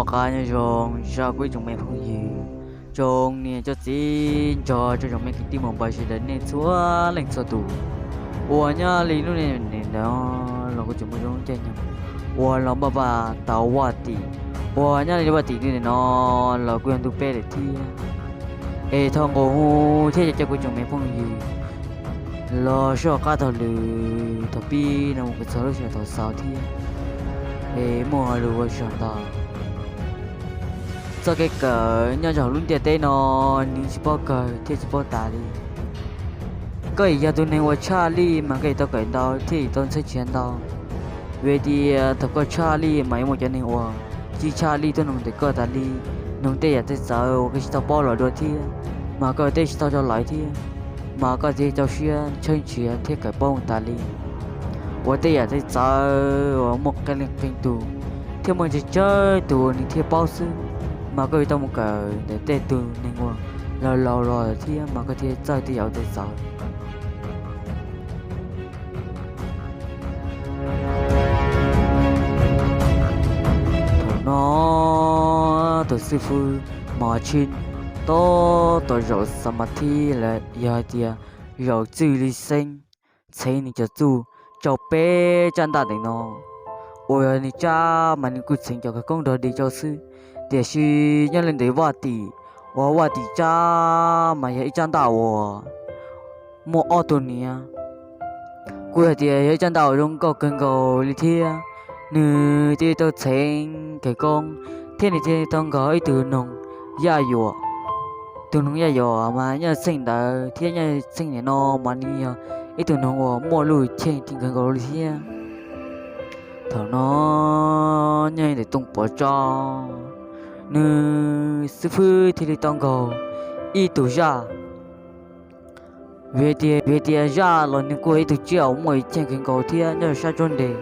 Qab nyob zoo zaj kuv ib tsoom me phooj ywg, tsoom niam tsoom txiv nrog rau tsoom me kwv tij muam npawg sawv daws nej txhua leej txhua tus uas nyob li lub niaj ntawd los kuj tseem muaj zoo caij nyoog uas los npaj paj tau Vaj Tim, uas nyob li Vaj Tim ntu nim no los kuj yog ntu peb lawm thiab. Es thaum nqus hu thiab cov cov kuv tsoom me phooj ywg los soj qab taug lw thaum pib no mus kom txog lub sij hawm thaum xaus thiab. Es muaj lus ua tsaug ntau. Txoj kev kawm nyob rau hauv lub ntiaj teb no nws tsis paub kawg thiab tsis paub tas li. Koj yog tus neeg uas tshaj lij mas koj yuav tau kawm ntau thiab yuav tau ntxhab tshiav ntau. Vim tias thaum koj tshaj lij mas yuav muaj cov neeg uas tsis tshaj lij tuaj nug ntawm koj tas li, nug tej yam tej txawv uas koj tsis tau paub los dua thiab, mas koj teb tsis tau rau lawv thiab, mas koj thiaj tau siab tshawb nrhiav thiab kawm paub mus tas li. Ua tej yam tej txawv uas muaj qee leej qee tus thiab muaj ntau tsawg tus nws thiaj paub xwb, mas koj yuav tau mus kawm ntawm tej tus neeg uas laus laus los thiab mas koj thiaj txawj tej yam tej txawv. Thaum no tus xib fwb mas tsis tab tom zaum xas mas thib los yog hais tias zaum txwj li xeeb, txheev nws cov txuj rau peb tsab ntaj ntawm no. Uas yog nws tsab mas nws kuj txheev cov khawv koob dog dig rau xwb, tiam sis nyob li ntawm Vaj Tim, uas Vaj Tim tsab mas yog ib tsab ntaj uas muaj ob tug niam, kuj hais tias yog ib tsab ntaj uas zoo nkauj kawg nkaus li thiab. Nws thiaj tau txheev khawv koob thiab nws thiaj tau nkaug ib tug noog yaj yuam. Tus noog yaj yuam mas nyob txheej ntawd thiab nyob txheej nim no mas nws yog ib tug noog uas muaj lub cheej kawg nkaus li thiab. Thaum no nyob ntawm Tooj Pov tsab, nws xib fwb thiaj li tau nkaug ib tug zaj. Vim tias, vim tias zaj los nws kuj yog ib tug tsiaj uas muaj cheej kawg nkaus thiab nyob sab nruab nreg,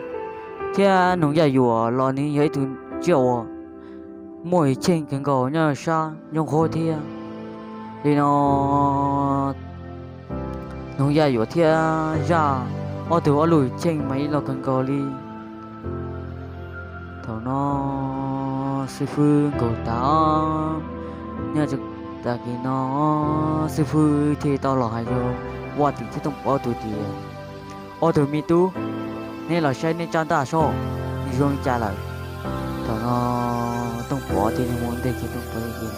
thiab noog yaj yuam los nws yog ib tug tsiaj uas muaj cheej kawg nkaus nyob sab nruab nqhuab thiab. Li no noog yaj yuam thiab zaj ob tug ob lub cheej mas ib lo kawg nkaus li. Thaum no xib fwb nkaug tas, nyob tag kis no xib fwb thiaj tau los hais rau Vaj Tim thiab Tooj Pov ob tug tias, ob tug me tub, neb los saib neb tsab ntaj soj, nws zoo li cas lawm. Thaum no Tooj Pov thiaj li mus ntej kiag, Tooj Pov tias,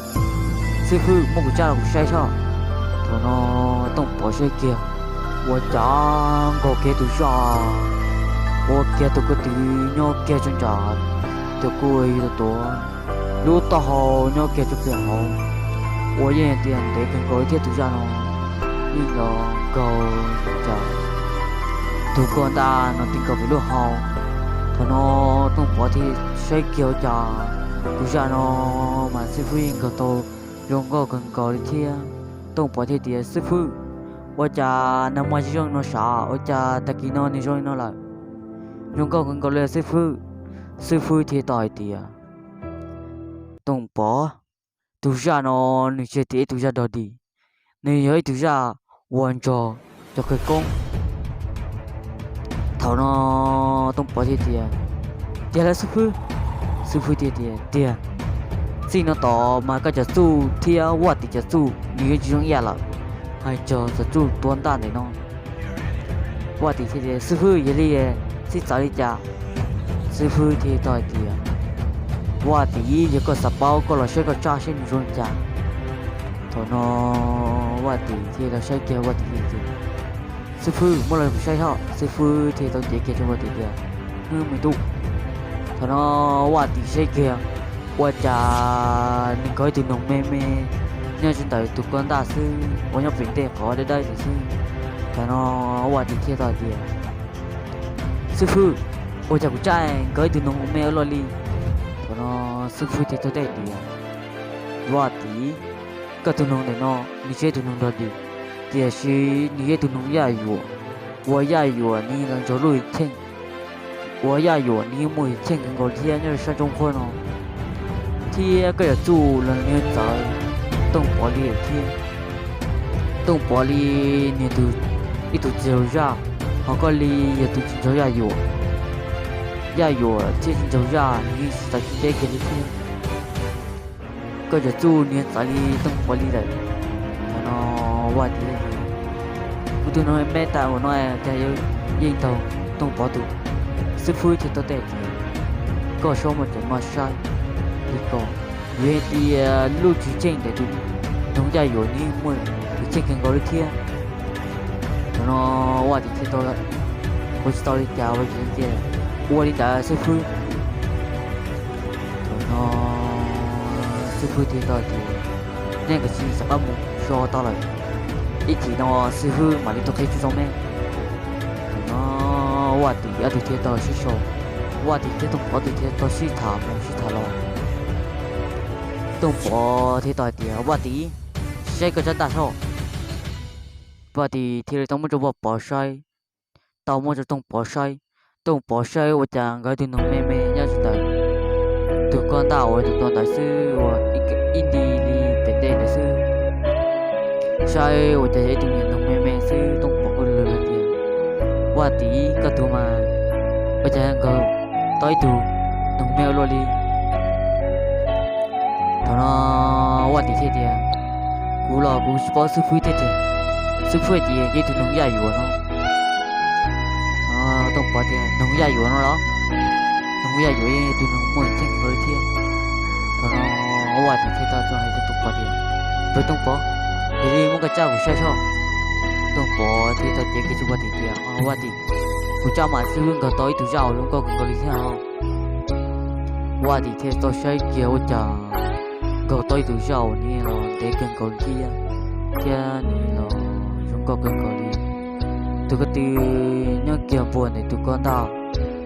xib fwb, muab kuv tsab los kuv saib soj. Thaum no Tooj Pov saib kiag, ua cas nkaug kiag tus zaj, ua kiag tus ko tw nyob kiag tso ntsam tus kuj yog tus tuav lub taub hau nyob kiag tso kiag hauv, ua yeej tias ntev kawg nkaus thiab tus zaj no yeej los nkaug cas tus ko ntaj no ti nkaus pem lub hau. Thaum no Tooj Pov thiaj saib kiag ua cas tus zaj no mas xib fwb yeej nkaug tau zoo nkauj kawg nkaus li thiab. Tooj Pov thiaj tias, xib fwb, ua cas nag hmo tsis zoo li no sav, ua cas tag kis no nws zoo li no lawm, zoo nkauj kawg nkaus li xib fwb. Xib fwb thiaj tau hais tias, Tooj Pov, tus zaj no nws tsis tias ib tug zaj dog dig, nws yog ib tug zaj uas nrog cov khawv koob. Thaum no Tooj Pov thiaj tias, tiag lawm xib fwb. Xib fwb thiaj tias, tiag, txij no tod mas koj cov txuj thiab Vaj Tim cov txuj nws yuav tsis zoo ib yam lawm, hais txog cov txuj tuav ntaj ntawm no. Vaj Tim thiaj tias, xib fwb, yog li sib txawv li cas? Xib fwb thiaj tau hais tias, Vaj Tim, yog koj xav paub koj los saib koj tsab saib nws zoo li cas. Thaum no Vaj Tim thiaj los saib kiag, Vaj Tim thiaj tias, xib fwb, muab los kuv saib soj. Xib fwb thiaj tau cev kiag rau Vaj Tim tias, hwb me tub. Thaum no Vaj Tim saib kiag, ua cas nws nkaug ib tug noog me me nyob tsis ntawm tus ko ntaj xwb uas nyob pem ntej qhov dawb dawb xwb. Thaum no Vaj Tim thiaj tau hais tias, xib fwb, ua cas kuv tsab nkaug ib tug noog me ua luaj li? Thaum no xib fwb thiaj tau teb tias, Vaj Tim, koj tus noog ntawm no nws tsis yog ib tug noog dog dig, tiam sis nws yog ib tug noog yaj yuam, uas yaj yuam nws los nrog lub cheej, uas yaj yuam nws yeej muaj cheej kawg nkaus thiab nyob rau sab nraub nqhuab no, thiab koj cov txuj los nws txawv Tooj Pov li lawm thiab. Tooj Pov li nws yog ib tug txiv nraug zaj, ho koj li yog tus tsis nraug yaj yuam. Yaj yuam thiab tsis nraug zaj nws yeej tsis txawv tsis ntse kiag li thiab. Koj cov txuj niag txawv li Tooj Pov li lawm. Thaum no Vaj Tim, kuv tus noog me tas ua no cas yeej taug Tooj Pov tus. Xib fwb thiaj tau teb tias, koj sob muaj tseem maj saib li ko, vim hais tias lub tswv tseej ntawm tus noog Yaj Yuam yeej muaj tswv tseej kawg nkaus li thiab. Thaum no Vaj Tim thiaj tau, ua tsis tau li cas ua li ntawd xib fwb. Thaum no xib fwb thiaj tau tias, nej kav tsij rov qab mus so tau lawm, ib chim no xib fwb mam li tuaj qhia tsis zoo me. Thaum no Vaj Tim ob tug thiaj tau sib so, Vaj Tim thiab Tooj Pov ob tug thiaj tau sib tham mus sib tham los. Tooj Pov thiaj tau hais tias, Vaj Tim, saib koj tsab ntaj soj. Vaj Tim thiaj li tau muab rau Vaj Pov saib, tau muab rau Tooj Pov saib. Tooj Pov saib ua cas nkawd tus noog me me nyob tsis tawm tus koj ntaj uas tus tua ntawd xwb uas ib nti li pem ntej ntawd xwb. Saib ua cas yog ib tug niag noog me me xwb, Tooj Pov kuj lwm hais tias, Vaj Tim, koj tus mas ua cas nkawd tau ib tug noog me ua luaj li. Thaum no Vaj Tim thiaj tias, kuv los kuv tsis paub xib fwb thiab tiag, xib fwb hais tias yog ib tug noog Yaj Yuam no. Tooj Pov tias, noog Yaj Yuam no los? Noog Yaj Yuam yeej yog tus noog muaj tswv tseej kawg thiab. Thaum no Vaj Tim thiaj tau hais rau Tooj Pov tias, Npawg Tooj Pov, yog li muab koj tsab kuv saib soj. Tooj Pov thiaj tau cev kiag rau Vaj Tim tias, Vaj Tim, kuv tsab mas xib fwb nkaug tau ib tug zaj uas zoo nkauj kawg nkaus li thiab os. Vaj Tim thiaj tau saib kiag ua cas nkaug tau ib tug zaj uas nws los ntev kawg nkaus li thiab, thiab nws los zoo nkauj kawg nkaus li. Tus ko tw nyob kiag puag ntawm tus koj ntaj,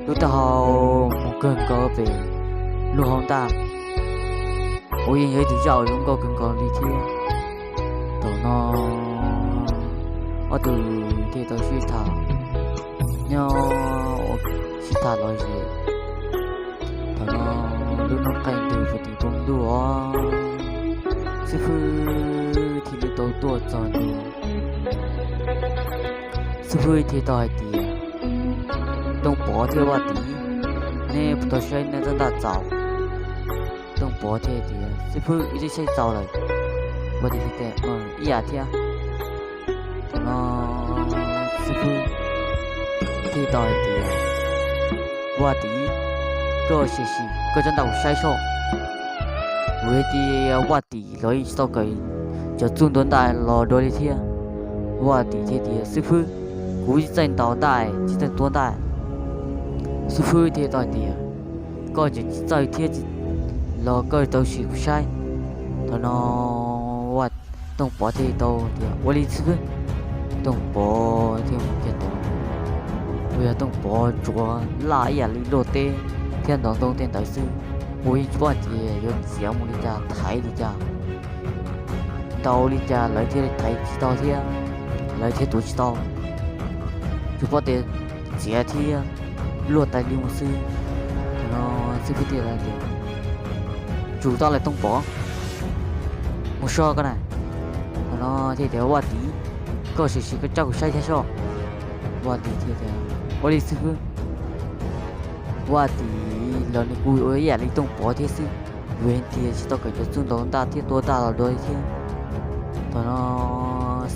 lub taub hau mus kawg nkaus pem lub hau ntaj, uas yeej yog ib tug zaj uas zoo nkauj kawg nkaus li thiab. Thaum no ob tug thiaj tau sib tham, nyob ua sib tham lom zem. Thaum no lub hnub qaij ntug puag tim npoo ntuj os, xib fwb thiaj li tau tuaj txog ntua. Xib fwb thiaj tau hais tias, Tooj Pov thiab Vaj Tim, neb puas tau saib neb tsab ntaj txaus? Tooj Pov thiaj tias, xib fwb, wb twb saib txaus lawm. Vaj Tim thiaj tias, ib yam thiab. Thaum no xib fwb thiaj tau hais tias, Vaj Tim, koj sim sim koj tsab ntaj kuv saib soj. Vim hais tias Vaj Tim los yeej tsis tau kawm cov txuj ntuav ntaj los dua li thiab. Vaj Tim thiaj tias, xib fwb, kuv tsis txawj ntaus ntaj, tsis txawj tuav ntaj. Xib fwb thiaj tau hais tias, koj tseem tsis txawj thiab los koj tau sim kuv saib. Thaum no Tooj Pov thiaj tau tias, ua li xib fwb. Tooj Pov thiaj mus kiag tod, uas yog Tooj Pov tsuav laj ib yam li luaj teb thiab ntaus ntoo tej ntawd xwb, uas yeej tsis paub hais tias yuav txiav mus li cas thaiv li cas, ntaus li cas lawv thiaj li thaiv tsis tau thiab lawv thiaj tuav tsis tau, tsuas paub tias txiav thiab luaj tais li mus xwb. Thaum no xib fwb thiaj tias, tsum tau lawm Tooj Pov, mus so koj na. Thaum no thiaj tias, Vaj Tim, koj sim sim koj tsab kuv saib thiab soj. Vaj Tim thiaj tias, ua li xib fwb. Vaj Tim los nws kuj ua ib yam li Tooj Pov thiab xwb, vim tias tsis tau kawm cov txuj ntaus ntaj thiab tuav ntaj los dua li thiab. Thaum no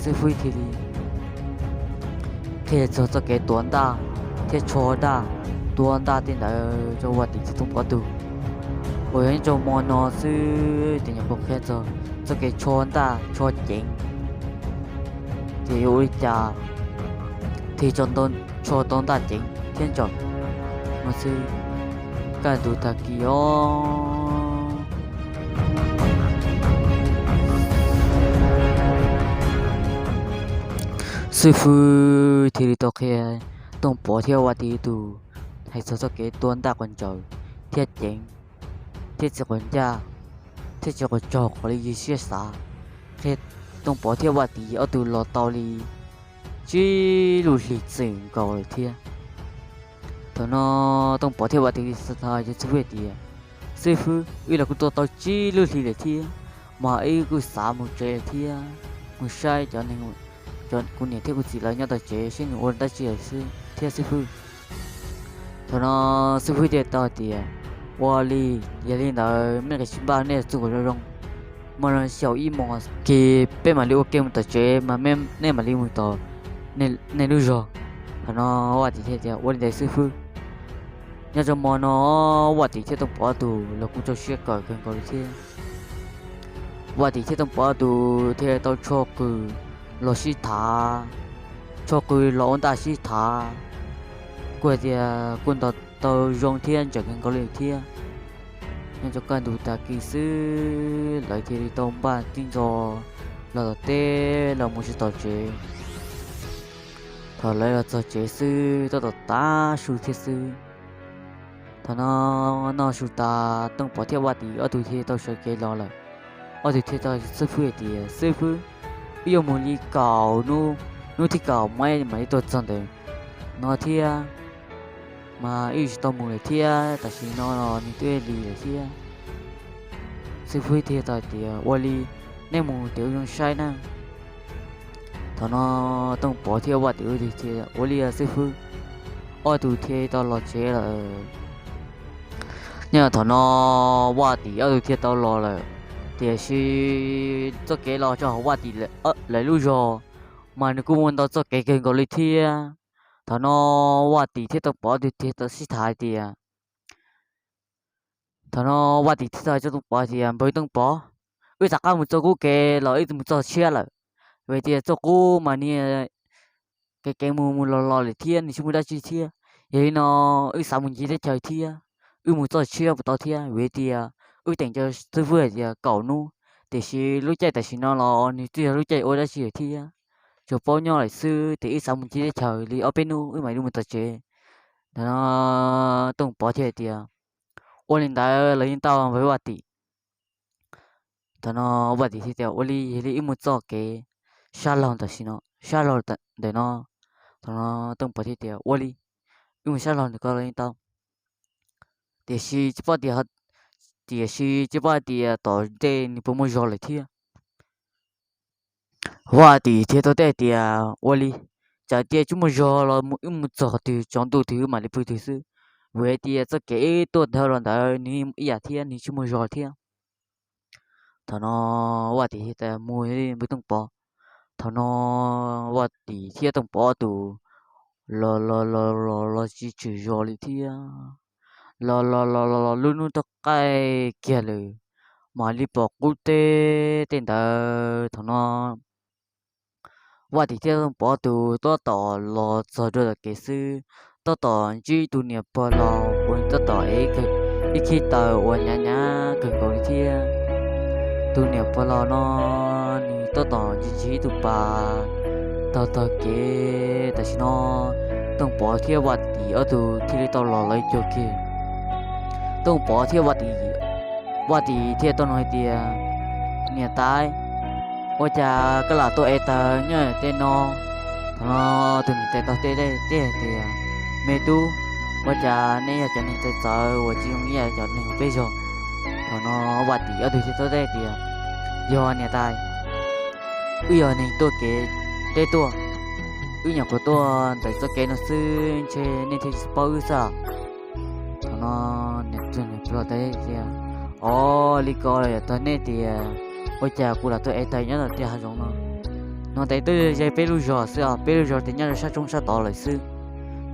xib fwb thiaj li qhia txog txoj kev tuav ntaj thiab tsho ntaj, tuav ntaj tej ntawd rau Vaj Tim thiab Tooj Pov ob tug. Uas yog nyob rau hmo no xwb ces nyuam qhuav qhia txog txoj kev tsho ntaj tsho ceev, ces yuav ua li cas thiaj tsho tau ntaj ceev thiab ntsaum no xwb. Kaj ntug tag kis os, xib fwb thiaj li tau qhia Tooj Pov thiab Vaj Tim tus hais txog txoj kev tuav ntaj quav ntsaum thiab ceev, thiab txiv quav ncaj, thiab txiv quav tsaug qhov li yus siab xav. Qhia Tooj Pov thiab Vaj Tim ob tug los tau li tsib lub hlis txwm nkaus lawm thiab. Thaum no Tooj Pov thiab Vaj Tim thiaj tau hais rau xib fwb tias, xib fwb, wb los kuj tuaj tau tsib lub hlis lawm thiab, mas wb kuj xav mus tsev lawm thiab, mus saib cov neeg, cov kuv niam thiab kuv txiv lawv nyob tom tsev seb nws ua dab tsi lawm thiab xib fwb. Thaum no xib fwb thiaj tau hais tias, ua li, yog li ntawd nej kav tsij npaj nej txuj kom zoo zoo, Hmo no xyaum ib mos kiag peb mam li ua ke mus tom tsev mas nej mam li mus tom nej lub zos. Thaum no Vaj Tim thiaj tias, Ua li ntawd xib fwb. Nyob rau hmo no Vaj Tim thiab Tooj Pov ob tug los kuj txaus siab kawm kawg nkaus li thiab. Vaj Tim thiab Tooj Pov ob tug thiaj tau tshoj qws los sib tham, tshoj qws los ua ntaj sib tham, kuj hais tias kuj nto tau zoo thiab ntseem kawg nkaus li thiab. Nyob rau kaj ntug tag kis xwb lawv thiaj li tau npaj tib ntxo los tom teb los mus tsis tom tsev. Thaum lawv los txog tsev xwb tab tom tav su thiab xwb. Thaum no noj su tas Tooj Pov thiab Vaj Tim ob tug thiaj tau sawv kev los lawm. Ob tug thiaj tau xib fwb hais tias, Xib fwb, wb yuav mus li kaum hnub, hnub thib kaum mas mam li tuaj txog ntawm no thiab, mas wb tsis tau mus lawm thiab, tam sim no los nws twb li lawm thiab. Xib fwb thiaj tau hais tias, Ua li, nej mus ces wb zoo saib na. Thaum no Tooj Pov thiab Vaj Tim ob tug thiaj, Ua li xib fwb. Ob tug thiaj tau los tsev lawm. Nyob thaum no Vaj Tim ob tug thiaj tau los lawm, tiam sis txoj kev los rau hauv Vaj Tim lawv lub zos mas nws kuj muaj ntau txoj kev kawg nkaus li thiab. Thaum no Vaj Tim thiab Tooj Pov ob tug thiaj tau sib tham hais tias, thaum no Vaj Tim thiaj tau hais rau Tooj Pov tias, Npawg Tooj Pov, wb rov qab mus txoj qub kev los wb mus txoj tshiab lawm, vim tias txoj qub mas nws kev kev mus mus los los lawm thiab nws tsis muaj dab tsi thiab. Yog li no wb xav mus ncig teb chaws thiab, wb mus txoj tshiab puas tau thiab? Vim tias wb teem rau xib fwb hais tias kaum hnub, tiam sis lub caij tam sim no los nws twb yog lub caij ua dab tsi lawm thiab, tsuas paub nyob lawm xwb, ces wb xav mus ncig teb chaws li ob peb hnub wb mam li mus tom tsev. Thaum no Tooj Pov thiaj hais tias, Ua li ntawd los yeej tau npawg Vaj Tim. Thaum no Vaj Tim thiaj tias, Ua li, yog li wb mus txoj kev sab laug tam sim no, sab laug ntawm no. Thaum no Tooj Pov thiaj tias, Ua li, wb mus sab laug ntawm ko los yeej tau. Tiam sis tsis paub tias, tiam sis tsis paub tias tom ntej nws puas muaj zog lawm thiab. Vaj Tim thiaj tau teb tias, Ua li, txawm tias tsis muaj zog los wb mus txog twg tsaus ntuj twg wb mam li pw twg xwb, vim hais tias txoj kev wb tuaj dhau los ntawd nws ib yam thiab, nws tsis muaj zog thiab. Thaum no Vaj Tim thiaj tias, Mus li npawg Tooj Pov. Thaum no Vaj Tim thiab Tooj Pov ob tug los los los los los tsis tshwm zog li thiab, los los los los los lub hnub tuaj qaij kiag lawm, mam li pom qub teb tej ntawd. Thaum no Vaj Tim thiab Tooj Pov ob tug tab tom los txog dua tom kev xwb, tab tom ntsib tus niam pog laus uas tab tom ev ib khib taws uas hnyav hnyav kawg nkaus li thiab. Tus niam pog laus no nws tab tom ntsis ntsis ib tug pas taug taug kev. Tam sim no Tooj Pov thiab Vaj Tim ob tug thiaj li tau los lawv cuag kiag. Tooj Pov thiab Vaj Tim, Vaj Tim thiaj tau nug hais tias, Niam tais, ua cas koj lam tuaj ev taws nyob tej no? Thaum no tus niam tais tau teb teb hais tias, Me tub, ua cas nej yog cov neeg txawv txawv uas tsis zoo ib yam cov neeg peb zog? Thaum no Vaj Tim ob tug thiaj tau teb tias, Yog niam tais, wb yog neeg tuaj kev deb tuaj, wb nyuam qhuav tuaj ntawm txoj kev no xwb ntshe nej thiaj tsis paub wb xwb. Thaum no niam tais tias, Os, li ko los yog tag nej tias, ua cas kuv lam tuaj ev taws nyob tom tej hav zoov no? No tais tuaj ze peb lub zos xwb os, peb lub zos tias nyob rau sab roob sab tod lawm xwb.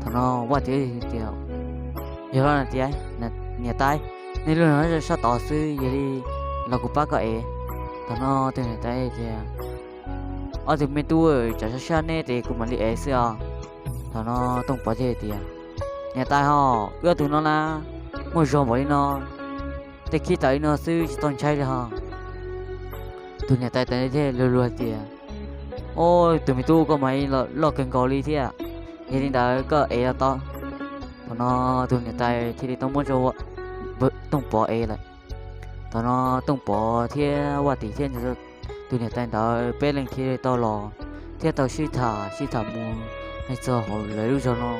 Thaum no Vaj Tim tias, Yog los tias, niam tais, nej lub zos sab tod xwb, yog li los kuv pab koj ev. Thaum no tus niam tais tias, Ob tug me tub, tsam sab sab neb ces kuv mam li ev xwb os. Thaum no Tooj Pov thiaj tias, Niam tais ho, wb ob tug no na, muaj zog npaum li no, tej khib taws li no xwb tsis tau ntshai li ho. Tus niam tais tas thiaj luag luag tias, Os, tus me tub, koj mas loj kawg nkaus li thiab, yog li ntawd koj ev los tau. Thaum no tus niam tais thiaj li tau muab rau Tooj Pov ev lawm. Thaum no Tooj Pov thiab Vaj Tim thiab tus niam tais ntawd peb leeg thiaj li tau los thiab tau sib tham sib tham mus hais txog hauv lawv lub zos no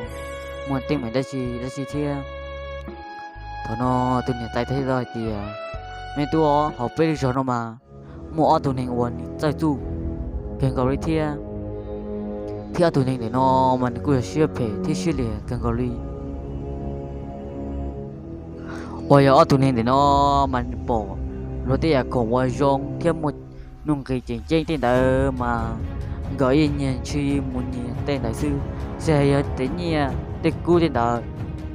muaj teeb meem dab tsi dab tsi thiab. Thaum no tus niam tais thiaj tau hais tias, Me tub, hauv peb lub zos no mas muaj ob tug neeg uas nws txawj txuj kawg nkaus li thiab, thiab ob tug neeg ntawm no mas nws kuj yog siab phem thiab siab liam kawg nkaus li. Uas yog ob tug neeg ntawm no mas nws pom rau tej yam khoom uas zoo thiab muaj nuj nqis tseem ceeb tej ntawd mas nkawd yeej nyiag ntshis mus nyiag tej ntawd xwb. Tsis hais yog tej nyiaj tej kub tej ntawd,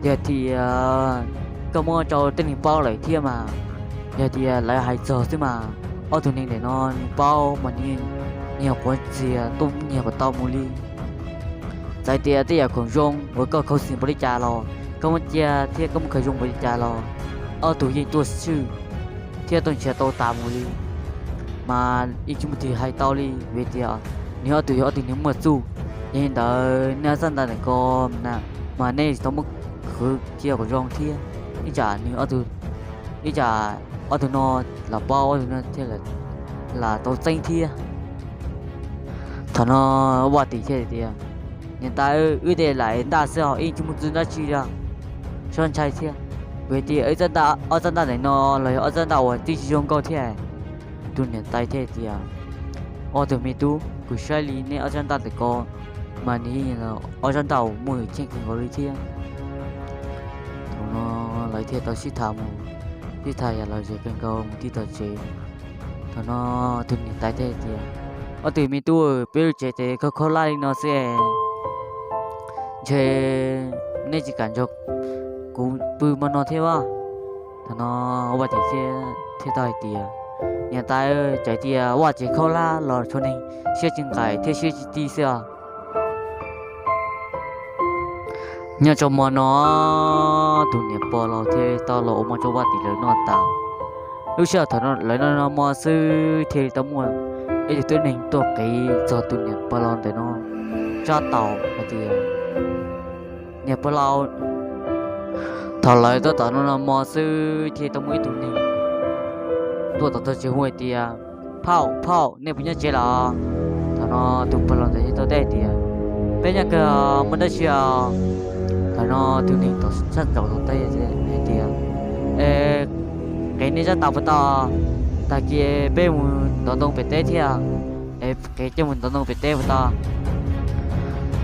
yog tias koj muab rau tej neeg paub lawm thiab mas, yog tias lawv hais txog xwb mas ob tug neeg ntawm no nws paub mas nws nyiag quav txias tuaj nyiag kom tau mus li. Txawm tias tej yam khoom zoo uas koj khaws xim npaum li cas los, koj muab cia thiab koj muab khaws zoo npaum li cas los, ob tug yeej tuaj swj thiab tuaj nrhiav tau tas mus li. Mas yeej tsis muaj twg hais tau li vim tias nws ob tug yog ob tug neeg muaj txuj. Yog li ntawd nej ob txhab ntaj ntawm ko mas nej tsis tau muab khwv cia kom zoo thiab, ib tsam nws ob tug, ib tsam ob tug no los paub ob tug no thiaj lam tau txeeb thiab. Thaum no Vaj Tim thiaj tias, niam tais, wb tej lam ntaj xwb os, wb tsis muaj txuj dab tsi li, txhob ntshai thiab. Vim tias ob txhab ntaj ntawm no los yog ob txhab ntaj uas tib tsis zoo nkauj thiab. Tus niam tais thiaj tias, ob tug me tub, kuv saib li nej ob txhab ntaj ntawm ko mas nws yeej ob txhab ntaj uas muaj cheem kawg nkaus li thiab. Thaum no lawv thiaj tau sib tham mus, sib tham yam lom zem kawg nkaus mus tib tom tsev. Thaum no tus niam tais thiaj tias, ob tug me tub, peb lub tsev ces khaub khaub hlab li no xwb, ntshe nej tsis kam nrog kuv pw hmo no thiab as. Thaum no Vaj Tim thiaj tau hais tias, niam tais, txawm tias vaj tsev khaub hlab los tshuav neeg siab tsis nqaim thiab siab tsis ti xwb os. Nyob rau hmo no tus niam pog laus thiaj tau los ua hmo rau Vaj Tim lawv noj tas. Lub sij hawm thaum lawv noj noj hmo xwb thiaj li tau muaj ib tug tib neeg tuaj qiv txog tus niam pog laus ntawm no tsab taus hais tias, niam pog laus, thaum lawv tab tom noj noj hmo xwb thiaj tau muaj ib tug neeg tuaj tom tog tsev hu hais tias, phauj, phauj, nej puas nyob tsev los? Thaum no tus pog laus ntawd thiaj tau teb tias, peb nyob kawg, muaj dab tsi os? Thaum no tus neeg tom tshaj nraum tau teb hais tias, qiv nej tsab taus puas tau? Tag kis peb mus ntov ntoo pem teb thiab, es qiv coj mus ntov ntoo pem teb puas tau?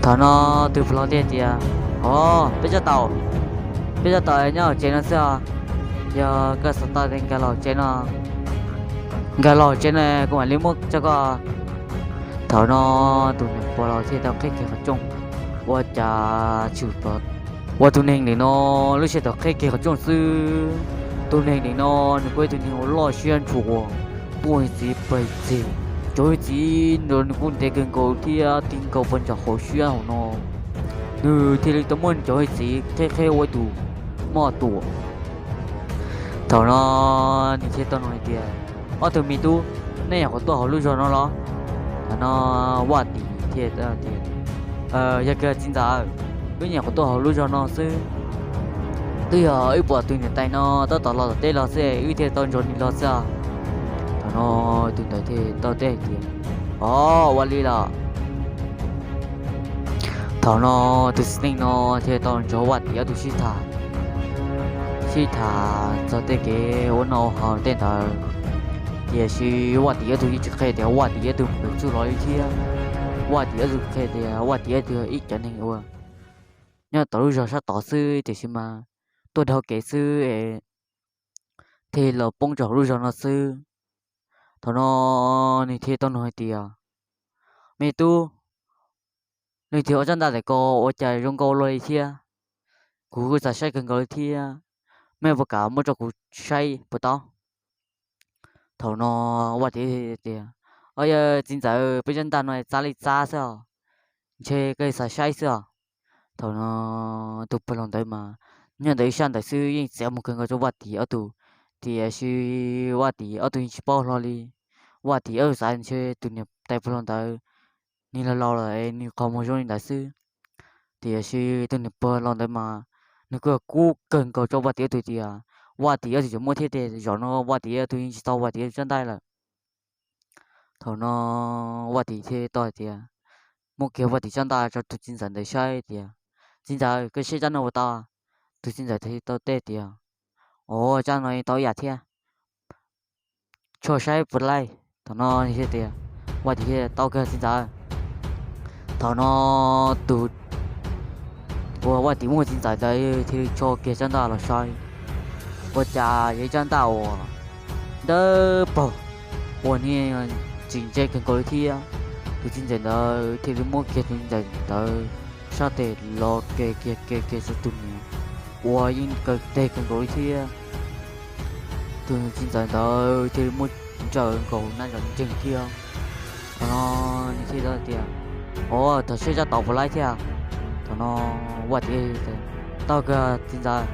Thaum no tus pog laus thiaj tias, o, peb tsab taus, peb tsab taus nyob hauv tsev no xwb os. Yog koj xav tau ces nkag los tsev no, nkag los tsev no kuv mam li muab rau koj. Thaum no tus niam pog laus thiaj tau qhib kiag qhov rooj, ua cas tshwm ua tus neeg ntawm no lub sij hawm thaum qhib kiag qhov rooj xwb, tus neeg ntawm no nws kuj ib tug neeg uas loj siab ntshua, puj txiv pes txig, cov txiv nrog nws kuj ntev kawg nkaus thiab tig nkaus pes ntawm hauv siab hauv no. Nws thiaj li tau muab cov txiv qhib qhib ua ib tug moj tuam. Thaum no nws thiaj tau nug hais tias, ob tug me tub, nej nyuam qhuav tuaj hauv lub zos no los? Thaum no Vaj Tim thiaj tias, yog kawg txiv ntxawm, wb nyuam qhuav tuaj hauv lub zos no xwb. Twb yog wb pom tus niam tais no tab tom los tom teb los xwb wb thiaj tau nrog nws los xwb. Thaum no tus ntawd thiaj tau teb hais tias, o, ua li los. Thaum no tus txiv neej no thiaj tau nrog Vaj Tim ob tug sib tham, sib tham txog tej kev ua noj ua haus tej ntawd. Tiam sis Vaj Tim ob tug yeej tsis qhia tias Vaj Tim ob tug mus pem tsuj los li thiab. Vaj Tim ob tug qhia tias Vaj Tim ob tug ib cov neeg uas nyob tom lub zos sab tod xwb tiam sis mas tuaj dhau kev xwb es thiaj los poob rau hauv lub zos no xwb. Thaum no nws thiaj tau nug hais tias, me tub, leej twg ob tsab ntaj ntawm ko ua cas zoo nkauj luaj li thiab? Kuv kuj xav saib kawg nkaus li thiab, mej puas kam muab rau kuv saib puas tau? Thaum no Vaj Tim tias, o, yog txiv ntxawm, peb tsab ntaj no txav li txav xwb os, ntshe koj xav saib xwb os. Thaum no tus pog laus ntawd mas nyob ntawm ib sab ntawd xwb yeej txiav mus kawg nkaus rau Vaj Tim ob tug, tiam sis Vaj Tim ob tug yeej tsis paub hlo li. Vaj Tim ob tug xav ntshe tus niam tais pog laus ntawd nws laus laus lawm es nws qhov muag zoo li ntawd xwb. Tiam sis tus niam pog laus ntawd mas nws kuj kub kawg nkaus rau Vaj Tim ob tug tias Vaj Tim ob tug tseem muaj thiab tias zaum no Vaj Tim ob tug yeej tsis tau Vaj Tim ob tug tsab ntaj lawm. Thaum no Vaj Tim thiaj tau hais tias, muab kiag Vaj Tim tsab ntaj rau tus txiv ntxawm ntawd saib tias, txiv ntxawm, koj saib tsab no puas tau? Tus txiv ntxawm thiaj tau teb tias, o, tsab no tau ib yam thiab, tso saib puas laij. Thaum no nws thiaj tias, Vaj Tim thiaj tau kawg txiv ntxawm. Thaum no tus uas Vaj Tim muaj txiv ntxawm ntawd thiaj li tso kiag tsab ntaj los saib, ua cas yog ib tsab ntaj uas ntawd paug uas niag tsis ntse kawg nkaus li thiab. Tus txiv ntxawm ntawd thiaj li muab kiag tus txiv ntxawm ntawd sab tes los ke kiag ke kiag rau tus niag uas yeej kaw teg kawg nkaus li thiab. Tus txiv ntxawm ntawd thiaj li muab ntsaws nkaus nab zov ntseeg thiab. Thaum no nws thiaj li tias, Ov, thaum seb tsab tau puas laib thiab? Thaum no Vaj Tim, Tau kawg txiv ntxawm.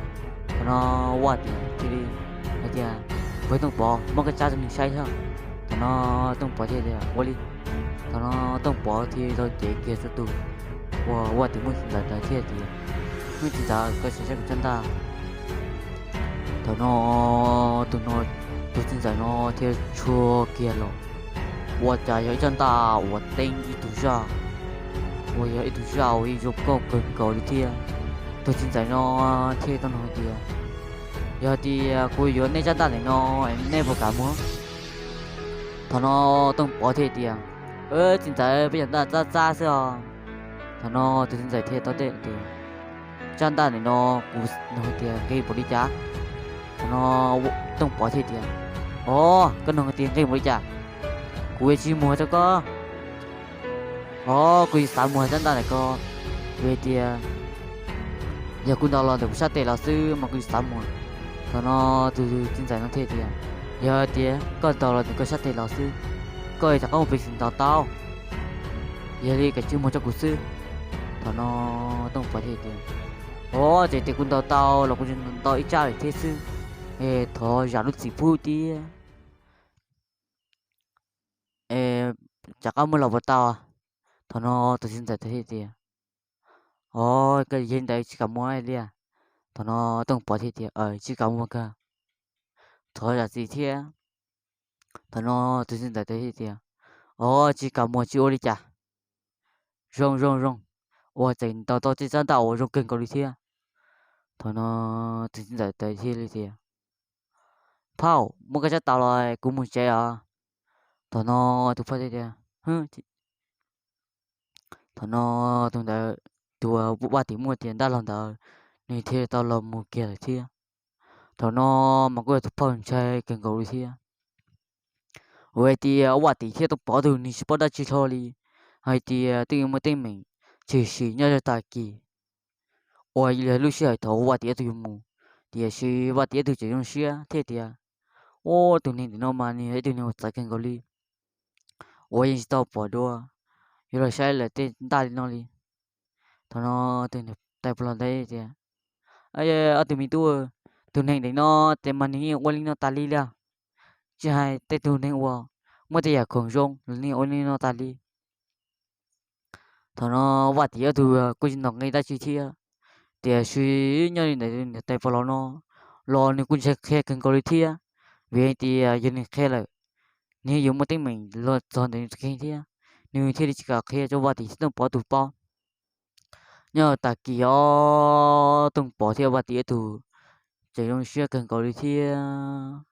Thaum no Vaj Tim thiaj li hais tias, Pog Tooj Pov, muab koj tsab rau nws saib thiab. Thaum no Tooj Pov thiaj tias, Ua li. Thaum no Tooj Pov thiaj li tau cev kiag rau tus uas Vaj Tim muab txiv ntxawm ntawd thiaj tias, Muab txiv ntxawm, koj sim saib kuv tsab ntaj. Thaum no tus no, tus txiv ntxawm no thiaj tshua kiag los, ua cas yog ib tsab ntaj uas teeb ib tug zaj, uas yog ib tug zaj uas yeej zoo nkauj kawg nkaus li thiab. Tus txiv ntxawm no thiaj tau nug hais tias, Yog tias kuv yuav nej tsab ntaj ntawm no, nej puas kam muag? Thaum no Tooj Pov thiaj tias, Txiv ntxawm, peb cov ntaj txab txab xwb os. Thaum no tus txiv ntxawm thiaj tau teb tias, Tsab ntaj ntawm no kuv nug tias nqi npaum li cas? Thaum no Tooj Pov thiaj tias, Ov, koj nug tias nqi npaum li cas, kuv yuav tsis muag rau koj. Ov, kuv tsis xav muag tsab ntaj ntawm ko, vim tias yog kuv ntaus los ntawm kuv sab tes los xwb mas kuv tsis xav muag. Thaum no tus txiv ntxawm no thiaj tias, Yog tias koj ntaus los ntawm koj sab tes los xwb, koj rov qab mus pem xwm ntaus tau, yog li koj tsis muag rau kuv xwb. Thaum no Tooj Pov thiaj tias, Ov, txawm tias kuv ntaus tau los kuv tsuas ntaus ib tsab lawm thiab xwb, es thov zam lub txim pub tias rov qab muab los puas tau? Thaum no tus txiv ntxawm thiaj tias, Ov, koj yog li ntawd tsis kam muag li. Thaum no Tooj Pov thiaj tias, Tsis kam muag kawg, thov zam txim thiab. Thaum no tus txiv ntxawm thiaj tias, Ov, tsis kam muag tsis ua li cas, zoo zoo zoo, uas tseem ntaus tau tej tsab ntaj uas zoo kawg nkaus li thiab. Thaum no tus txiv ntxawm thiaj li tias, Phauj, muab koj tsab tau los kuv mus tsev os. Thaum no tus phauj thiaj tias, Thaum no tus ntawd, tus Vaj Tim muaj tias ntaj los ntawd, nws thiaj tau los mus kiag lawm thiab. Thaum no mas kuj yog tus phauj ntshai kawg nkaus li thiab. Vim hais tias Vaj Tim thiab Tooj Pov ob tug nws tsis paub dab tsi hlo li, hais tias twb yuav muaj teeb meem tshwm sim nyob rau tag kis uas yog lub sij hawm thaum Vaj Tim ob tug yuav mus, tiam sis Vaj Tim ob tug tseem zoo siab thiab tias, Ua, tus neeg ntawm no mas nws yog ib tug neeg uas txawv kawg nkaus li, uas yeej tsis tau pom dua, yuav los saib lawm tej ntaj li no li. Thaum no tus niam tais pog los ntawd tias, Ob tug me tub, tus neeg ntawm no ces mas nws yeej ua li no tas li li os. Tsis hais tej tug neeg uas muaj tej yam khoom zoo los nws ua li no tas li. Thaum no Vaj Tim ob tug kuj tsis ntaus nqi dab tsi thiab, tiam sis nyob li ntawm niam tais pog los no los nws kuj ntshai qhia kawg nkaus li thiab, vim tias yog nws qhia lawm, nws yuav muaj teeb meem los txog ntawm nws tus kheej thiab, nws thiaj li tsis kam qhia rau Vaj Tim thiab Tooj Pov ob tug paub. Nyob tag kis os, Tooj Pov thiab Vaj Tim ob tug tseem zoo siab kawg nkaus li thiab.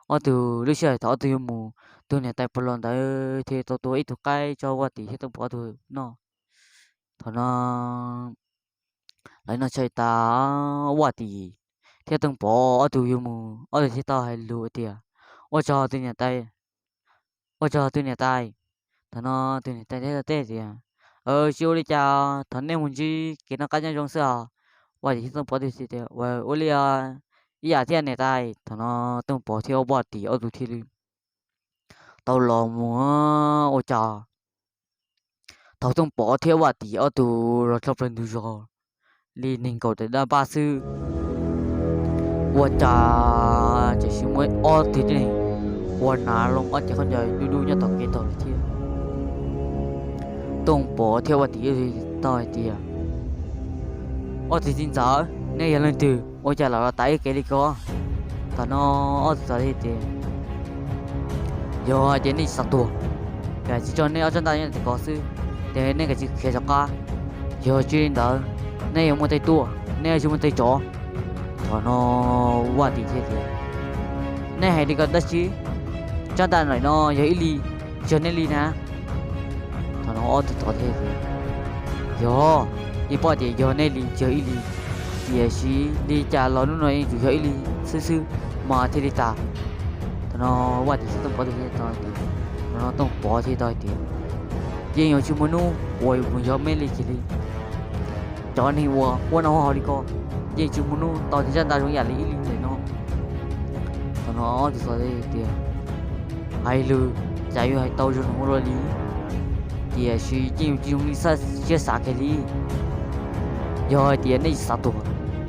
Ob tug lub sij hawm thaum ob tug yuav mus, tus niam tais pog los ntawd thiaj tau tua ib tug qaib tso Vaj Tim thiab Tooj Pov ob tug noj. Thaum no lawv noj tshais tas, Vaj Tim thiab Tooj Pov ob tug yuav mus, ob tug thiaj tau hais lus tias, Ua tsaug tus niam tais, ua tsaug tus niam tais. Thaum no tus niam tais thiaj teb tias, Tsis ua li cas, thov nej mus ntsib kev noj qab nyob zoo xwb os. Vaj Tim thiab Tooj Pov ob tug thiaj tias, Ua li os, ib yam thiab niam tais. Thaum no Tooj Pov thiab Vaj Tim ob tug thiaj li tau los mus. Ua cas thaum Tooj Pov thiab Vaj Tim ob tug los dhau plaws ntug zos li nees nkaum tawm dab npaj xwb, ua cas tseem sim muaj ob tug tib neeg ua hnav loo ob cev khaub ncaws dub dub nyob tom kev taug lawm thiab. Tooj Pov thiab Vaj Tim tau hais tias, Ob tug txiv ntxawm, nej yog leej twg ua cas los los tas ib kev li ko? Thaum no ob tug txawm hais tias, Yog hais tias nej tsis xav tuag, kav tsij tso nej ob tsab ntaj nyob ntawm ko xwb, ces nej kav tsij khiav rov qab. Yog tsis li ntawd, nej yuav muaj tej tuaj, nej yuav tsis muaj tej tso. Thaum no Vaj Tim thiaj tias, Nej hais li ko dab tsi? Tsab ntaj ntawm no yog ib li, tsis yog nej li na. Thaum no ob tug tod thiaj tias, Yog, yeej paub tias yog nej li tsis yog ib li, tiam sis li cas los hnub no yeej tsuas yog ib li xwb xwb mas thiaj li tas. No Vaj Tim thiab Tooj Pov thiaj tau hais tias, no Tooj Pov thiaj tau hais tias, yeej yuav tsis muaj hnub uas yus mus yog mej li kiag li. Cov neeg uas ua noj ua haus li ko yeej tsis muaj hnub tau tej zaj ntaj zoo yam li ib li ntawm no. Thaum no ob tug xov tias, hais lus cas yuav hais tau zoo ua luaj li, tiam sis yeej yuav tsis zoo li siab xav kiag li. Yog hais tias nej xav tuag,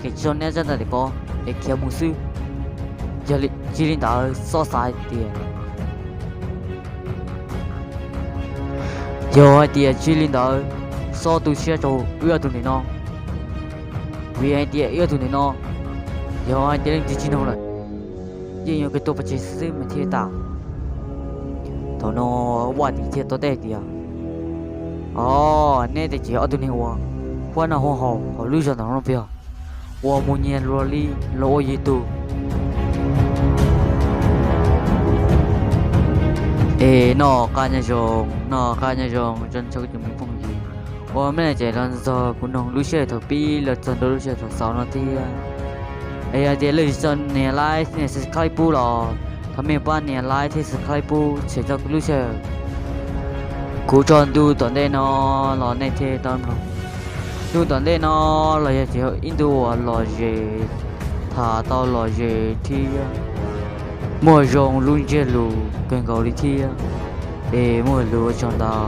ces tsis txhob neb zaj ntaj ntawm ko es khiav mus xwb. Yog tsis li ntawd, xob xav hais tias, yog hais tias tsis li ntawd, xob tu siab rau wb ob tug ntawm no, vim hais tias wb ob tug ntawm no, yog hais tias leej twg tsis noog lawm, yeej yuav kawg tuag pov tseg xwb mas thiaj tas. Thaum no Vaj Tim thiaj tau teb tias, o, neb tej ces ob tug neeg uas ua noj ua haus hauv lub zos ntawm no puas yog, uas mus nyiag luag li los ua yus tug? Es noj qab nyob zoo, noj qab nyob zoo tso ntsoov kuv tus me phooj ywg uas mej tseem los txog kuv noog lub sij hawm thaum pib los txog ntua lub sij hawm thaum xaus no thiab. Es yog tias leej twg tsis tau nias like thiab nias subscribe pub los thov mej pab nias like thiab subscribe pub tshem txog kuv lub sij hawm kuv tso ntu tom ntej no los nej thiaj tau mloog. Ntu tom ntej no los yog tseem ib ntu uas lom zem, tham tau lom zem thiab muaj zoo lub ntsiab lus kawg nkaus li thiab. Es muaj lus ua tsaug ntau.